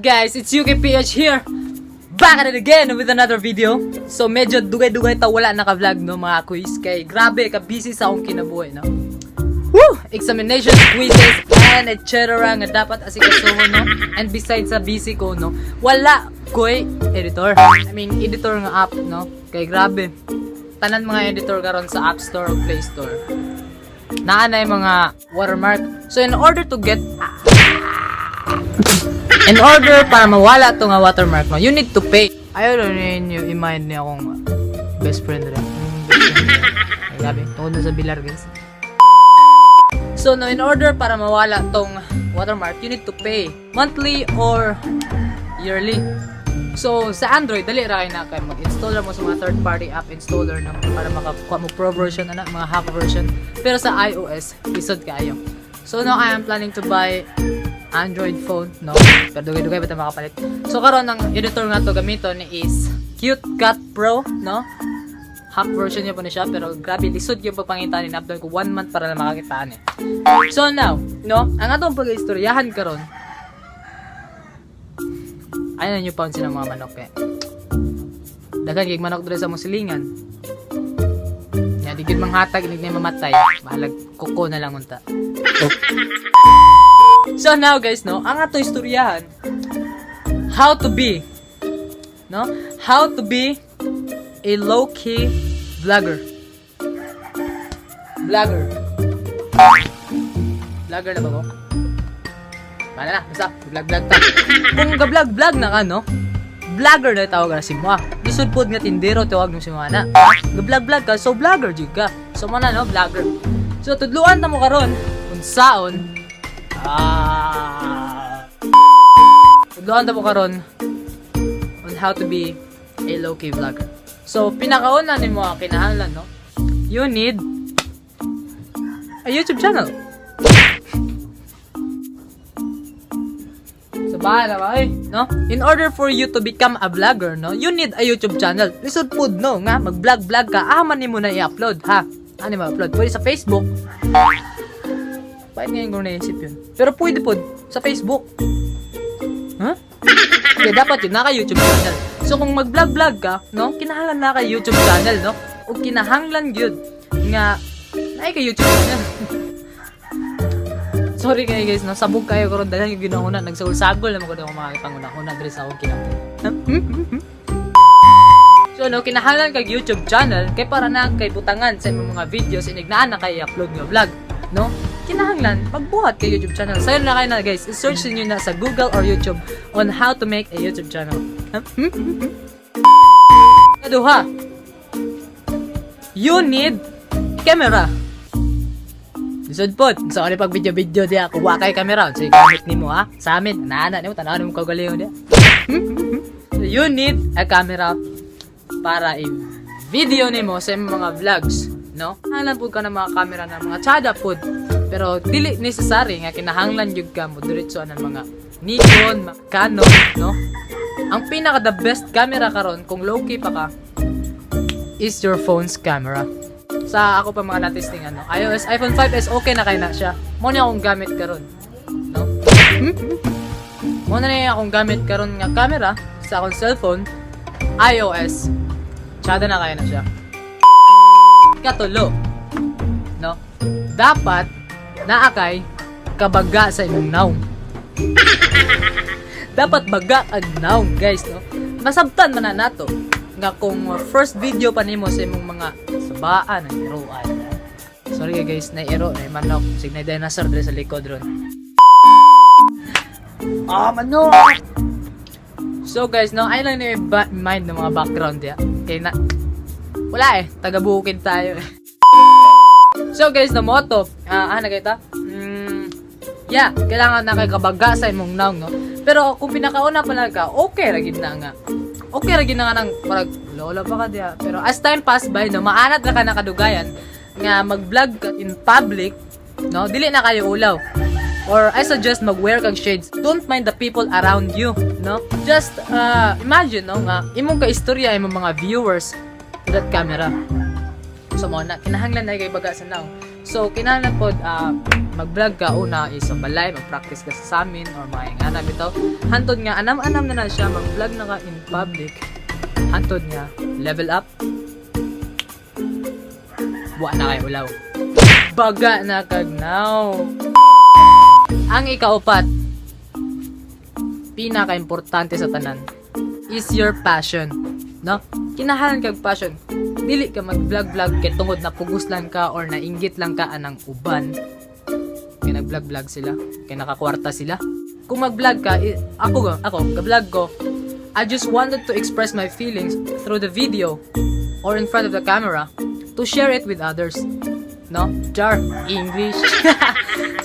Guys? It's UKPH here. Back at it again with another video. So medyo dugay-dugay ta wala naka-vlog, no, mga quiz, kay grabe ka busy sa akong kinabuhi, no. Woo! Examinations, quizzes, and etc. nga dapat asikasuhon, no? And besides sa busy ko, no, wala ko'y editor. I mean, editor nga app, no? Kay grabe. Tanan mga editor karon sa App Store o Play Store, naa na yung mga watermark. So in order para mawala to nga watermark, no, you need to pay. Ayaw lang ninyo i-mind niya akong best friend rin. Best friend rin. Ay, grabe, tungod na sa bilar, guys. So no, in order para mawala tong watermark, you need to pay monthly or yearly. So sa Android, dali ra kay na kay mag-installer mo sa mga third party app installer, no, para makakuha mo pro version ana, mga hack version. Pero sa iOS, lisod kaayo. So now I am planning to buy Android phone, no? Pero dugay-dugay pa ta makapalit. So karon, ang editor nga to gamiton is Cute Cut Pro, no? Hack version niya po ni siya, pero grabe lisod yung pagpangita ni, upload ko one month para na makakitaan eh. So now, no, ang atong pag-istoryahan karon ay na newfound sila mga manok eh. Daghan kay manok diri sa among silingan. Ya, di gid manghatag inig na mamatay. Bahalag kuko na lang unta. So now guys, no, ang atong istoryahan, how to be, no? How to be a low-key vlogger. Vlogger. Vlogger na ba ko? Bahala na, basta, vlog-vlog ta. Kung ga-vlog-vlog na ka, no? Vlogger na tawag na si mo. Lisod pod nga tindero tawag mo si mo na. Ga-vlog-vlog ka, so vlogger jud ka. So mo na, no, vlogger. So tudluan ta mo karon kung saon ah tudluan ta mo karon on how to be a low-key vlogger. So pinakauna nimo ang kinahanglan, no? You need a YouTube channel. So bahala ba eh, no? In order for you to become a vlogger, no, you need a YouTube channel. Lisod pud, no, nga mag-vlog-vlog ka, ah man nimo na i-upload, ha? Ano mo upload? Pwede sa Facebook. Bakit ngayon ko naisip yun? Pero pwede pod sa Facebook. Huh? Kaya dapat yun, naka YouTube channel. So kung mag-vlog-vlog ka, no, kinahanglan na ka YouTube channel, no? O kinahanglan gyud nga naay ka YouTube channel. Sorry kayo guys, no? Sabog kayo karon, dahil yung ginauna, nagsagol-sagol naman ko na akong mga panguna-una diri sa akong kinabuhi. So no, kinahanglan kag YouTube channel kay para na kay butangan sa imong mga videos inig naa na kay upload nga vlog, no? Kinahanglan pagbuhat kay YouTube channel. Sayo na kayo na guys, i-search niyo na sa Google or YouTube on how to make a YouTube channel. Kaduha, you need camera. Lisod pod. So, ano pag video-video diya, kuha kay camera. So, gamit nimo ha. Sa amin, nana nimo, tanaw nimo kagalingon diya. So, you need a camera para i-video nimo sa imong mga vlogs, no? Hanap pud ka ng mga camera na mga tsada pod. Pero dili necessary nga kinahanglan gyud ka mo diretso ang mga Nikon, mga Canon, no? Ang pinaka the best camera karon kung low key pa ka is your phone's camera. Sa ako pa mga na-testing ano, iOS iPhone 5s, okay na kay na siya. Mo ni akong gamit karon, no? Mo na ni akong gamit karon nga camera sa akong cellphone, iOS. Tsada na kaya na siya. Katulo, no? Dapat naa kay kabaga sa imong naong. Dapat baga ang naong, guys, no? Masabtan man na nato nga kung first video pa nimo sa imong mga sabaan ang iroan. Sorry guys, na iro na manok, sig na dinosaur diri sa likod ron. Ah, manok. So guys, no, ay lang ni mind ng mga background ya. Kay na wala eh, taga bukid tayo eh. So guys, no moto, ah, ano kita? Yeah, kailangan na kay kabaga sa imong naong, no? Pero kung pinakauna pa lang ka, okay ra gid na nga. Okay ra gid na nga nang parang lola pa ka diya. Pero as time pass by, no, maanad ra ka na kadugayan nga mag-vlog ka in public, no? Dili na kayo ulaw. Or I suggest mag-wear kag shades. Don't mind the people around you, no? Just imagine, no, nga imong ka istorya imong mga viewers to that camera. So mo na kinahanglan na kay baga sa naong. So kinahanglan pod Mag-vlog ka una is sa balay, mag-practice ka sa samin or mga ingana bitaw. Hantod nga anam-anam na na siya, mag-vlog na ka in public. Hantod nga level up. Wa na kay ulaw. Baga na kag now. Ang ikaupat, pinaka-importante sa tanan, is your passion. No? Kinahanglan kag passion. Dili ka mag-vlog-vlog kay tungod na pugos lang ka or nainggit lang ka anang uban. Kay nag-vlog-vlog sila, kay nakakwarta sila. Kung mag-vlog ka, ako, ga-vlog ko, I just wanted to express my feelings through the video or in front of the camera to share it with others. No? Jar, English.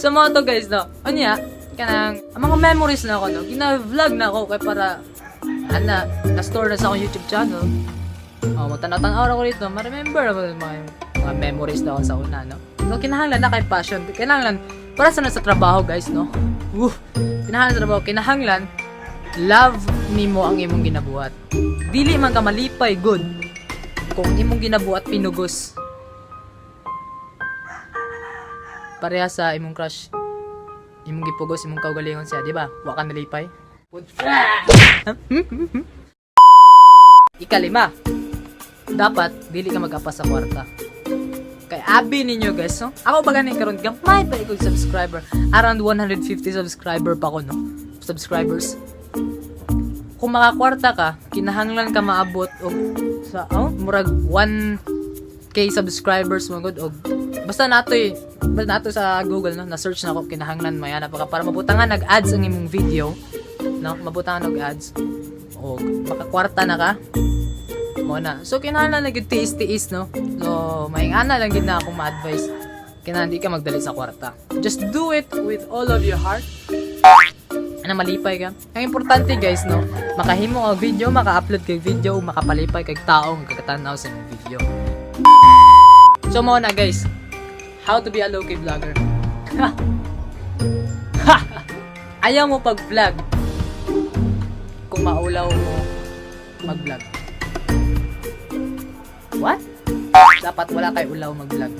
So mao to, guys, no? Unya, kanang, ang mga memories na ako, no? Gina-vlog na ako kay para, ana, na-store na sa akong YouTube channel. Oh, matanaw-tanaw ko dito, ma-remember ako mga memories na ako sa una, no? So, kinahanglan na kay passion. Kinahanglan, para sa nasa trabaho, guys, no? Kinahanglan sa trabaho, kinahanglan, love nimo ang imong ginabuhat. Dili man ka malipay, good, kung imong ginabuhat pinugos. Pareha sa imong crush. Imong gipugos, imong kaugalingon siya, di ba? Wa ka nalipay. Ikalima, dapat dili ka mag-apas sa kwarta. Kay abi ninyo, guys, no? Ako ba gani karon gamay pa ikog subscriber. Around 150 subscriber pa ko, no? Subscribers. Kung makakwarta ka, kinahanglan ka maabot og sa, oh, murag 1K subscribers mo gud og basta nato sa Google, no, na search na ako. Kinahanglan mayana pa ka para mabutangan nag ads ang imong video, no, mabutangan og ads og makakwarta na ka mo na. So kinahanglan na gyud tiis-tiis, no? So maingana lang gid na akong ma-advise, kinahanglan di ka magdali sa kwarta. Just do it with all of your heart ana malipay ka. Ang importante, guys, no, makahimo og video, maka-upload kag video ug makapalipay kag taong kakatanaw sa imong video. So mao na, guys, how to be a low-key vlogger. Ayaw mo pag-vlog kung maulaw mo mag-vlog. What? Dapat wala kay ulaw mag-vlog.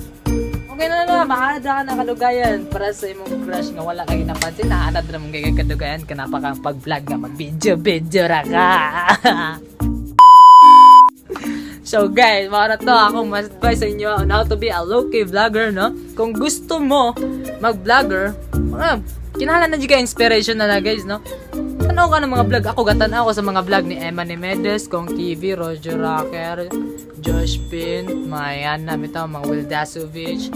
Okay na na, maanad ka na kadugayan para sa imong crush nga wala kay napansin, naanad ra mong kay kadugayan kanapa kang pag-vlog nga mag-video video ra ka. So guys, mao na to akong mas advice sa inyo on how to be a low-key vlogger, no? Kung gusto mo mag-vlogger, mga kinahanglan na jud ka inspiration na na, guys, no? Tanaw ka ng mga vlog. Ako, gatanaw ako sa mga vlog ni Emma Nimedes, Kong TV, Roger Rocker, Josh Pin, mga yan na, bitaw, mga Will Dasovich,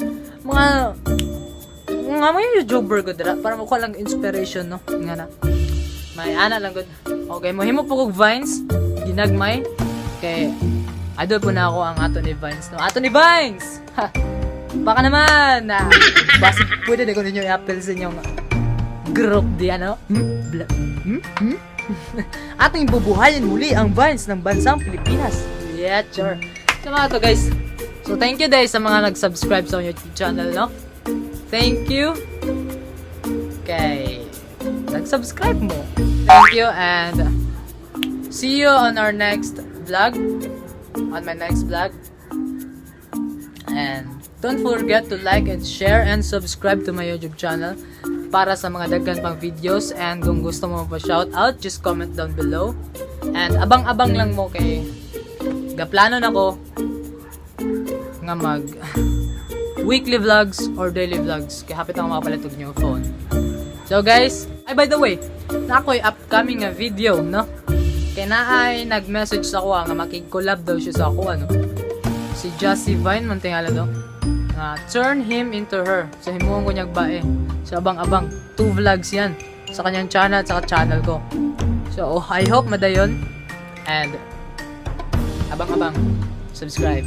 mga YouTuber ko dira, para makuha lang inspiration, no? Nga na. May ana lang gud. Okay, mohimo po kog Vines, ginagmay, kay idol po na ako ang ato ni Vines, no? Ato ni Vines! Ha! Baka naman! Na, basig pwede na ko ninyo i-appel sa inyong group di ano? Hmm? Hmm? Hmm? Ating bubuhayin muli ang Vines ng bansang Pilipinas. Yeah, sure. So mga to, guys. So thank you, guys, sa mga nag-subscribe sa YouTube channel, no? Thank you. Kay nag-subscribe mo. Thank you and see you on our next vlog. On my next vlog. And don't forget to like and share and subscribe to my YouTube channel para sa mga daghan pang videos, and kung gusto mo pa shout out, just comment down below. And abang-abang lang mo kay gaplano na ko nga mag weekly vlogs or daily vlogs kay hapit ako makapalit og new phone. So guys, ay, by the way, na ako'y upcoming nga video, no? Kay naay nag-message sa ako nga makig-collab daw siya sa ako, ano. Si Jassy Vine man tingala do. Nga turn him into her. So himuon ko niyag bae. So abang-abang, two vlogs yan sa kanyang channel at sa channel ko. So I hope madayon and abang-abang, subscribe.